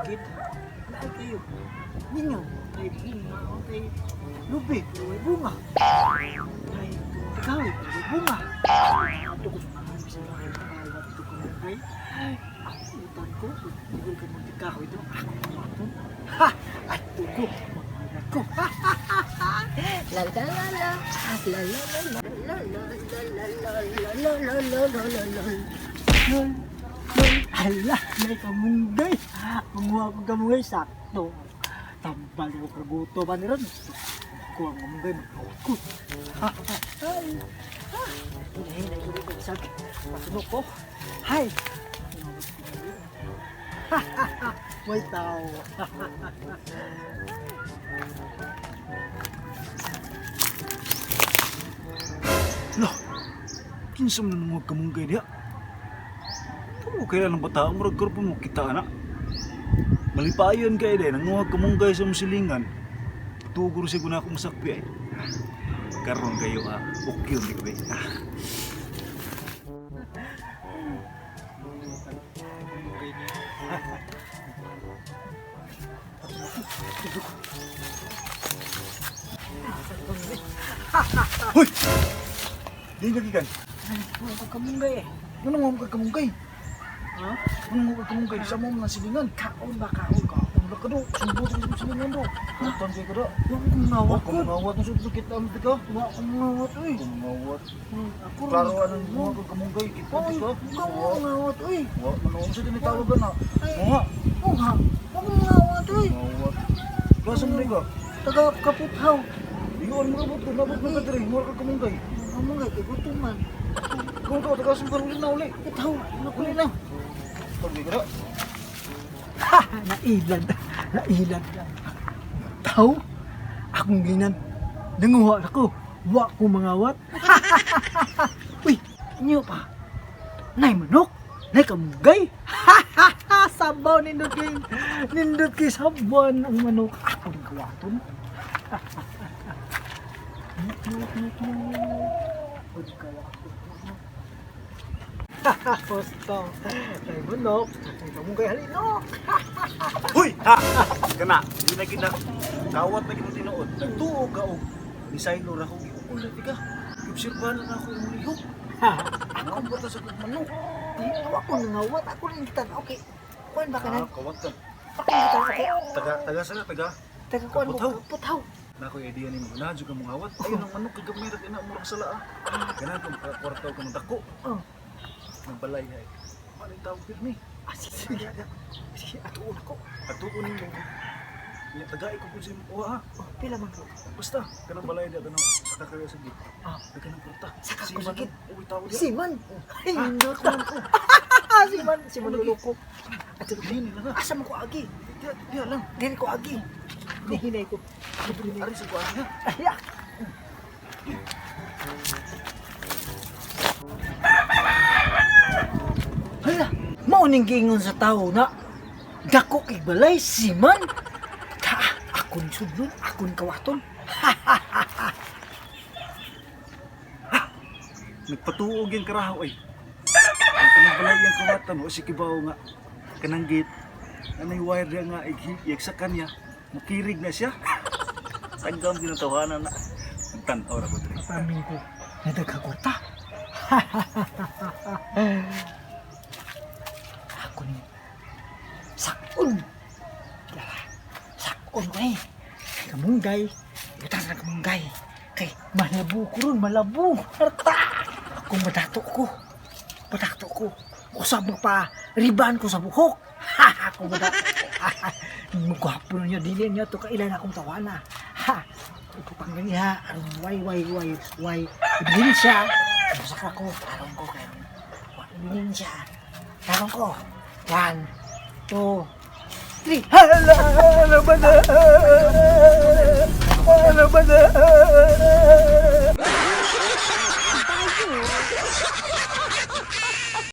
Gid. Lahi kayo. Mingaw. Ay bunga. Ay lubi. Pero ay bunga. Ay kahoy. Pero ay bunga. Ato ko. Bisang ato kamunggay. Ay, utan ko. Igol ka mong kahoy do. Ako ato. Ha! Ato ko. Mga ko. Ha! La la la la la la la la la la la la la la la la la. Lol. Lol. Ala, may kamunggay. Manguha ko kamunggay, sakto. Tambal ko kaguto ba ni ron? Ko ang kamunggay, magkawat ko. Ha, ha, ay. Ha. Hinahinay ko rin sag. Pasunok ko. Hay. Ha, ha, ha. May tao. Lah, kinsa man nang kamunggay diha? Tamo kaya ng bata, murag karon mo kita ana. Malipayon kay day nanguha kamunggay sa musilingan. Tugor siya guna akong masakpi ay. Karon kayo ah, okay di ko ba? Ah. Kamunggay niya. Hoy! Di ka gikan. Ay, kamunggay eh. Ano nga ka kamunggay? Ha? Ano nga ka kamunggay? Sa mo mga silingan. Kaon ba kaon? Kaon ra ka do. Sumbot sa mga silingan do. Kutan kay ka do. Wa ko ngawat Wa ko. ka mangawat ang sudlo kita ang ka. Wa ko ngawat oy. Mangawat. Ako Klaro anong mga ka kamunggay kita Oy, ka. ikaw mo ngawat oy. Wa man sa tinitawag na. Ay. Mga. Oo nga. Wa ko ngawat oy. Mangawat. Klasa mo ka. Taga Kaputhaw. Iyon mo kabot ko, nabot mo ka diri, mura ka kamunggay. Kamunggay kay gutom man. Kung ka taga sa uli na uli. Kaputhaw. Uli na. Pag ka Ha, nailad. Nailad lang. Tao, akong ginan. Nanguha ako. Wa ko mangawat. Uy, inyo pa. Nay manok. Nay kamunggay. Sabaw nindot kay nindot kay sabaw ang manok. Ako ning kawaton. Posto. Nay manok. Nay kamunggay halinok. Hoy! Ha! Kana, di na gina. Kawat na gina tinuod. Nagtuo ka og nisaylo ra ko giukol na ka. Obserbahan na ako imong lihok. Ako ba sa kog manok? Di, awa ko nangawat. Ako rin kita. Okay. Kuan ba ka na? Ah, kawat ka. Ako rin kita. Okay. Taga taga sana taga. Taga kuan mo. Kaputhaw. Kaputhaw. Na ko idea nimo na jud ka mong awat. Ayun ang manok kay gamay ra kay na murag sala ah. Kana kung kwarta ka mong dako. Oh. Nagbalay ay. Ano yung tawag pirmi? Ah, sige, sige. Sige, atuon ako. Atuon nimo. Nya tagay ko kung sa imong kuha ha. Oh, pila man ko. Basta kanang balay di kanang saka kayo sa gate. Ah. Di kanang kwarta. Saka ko Siman, sa gate. Uy tao diya. Siman. Ay, nindot. Siman. Siman lolo ko. Ato ko. Dili na nga. Asa man ko agi? Diya, diya lang. Dili ko agi. Nihinay ko. Ari sa kuha niya. Ay, ah. Hala, mao ning giingon sa tawo na dako kay balay siman. Ta, ako ni sudlon, ako ni kawaton. Nagpatuog yung karahaw ay. Ang kanang balay yung kawatan o si kibaw nga. Kanang gate. Anay wire diya nga igsak kanya. Mukirig na siya. Tagam ginatawanan na. Tanaw ra ko diri. Pamin ko, nadagkagwarta. Ako ni sakon. Dara, sakon ko ni. Kay kamunggay, ibutan na kamunggay. Kay malabo ko ron, malabo. Harta! Ako madato ko. Madato ko. Usab mo pa, riban ko sa buhok. Ha! Ako madato ko. Mugwapo niya, dili niya to kailan akong tawana. Ha! Upang niya, aron way way way way ebidensya. Saka ko, aron ko kay wa ebidensya. Aron ko. One, two, three. Hala, ano ba na? Ano ba na?